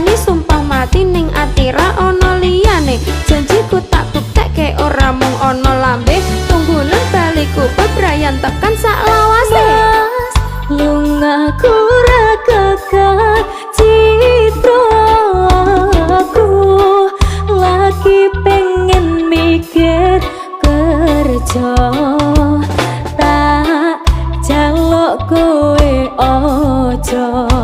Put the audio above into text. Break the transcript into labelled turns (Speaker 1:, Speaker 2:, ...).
Speaker 1: Wani sumpah mati ning ati ra ana liyane. Janjiku tak buktekke ora mung ana lambe. Tunggunen baliku bebrayan tekan sak lawase.
Speaker 2: Mas, lungaku ra kekat citra aku lagi pengen mikir kerja, tak jaluk kowe aja.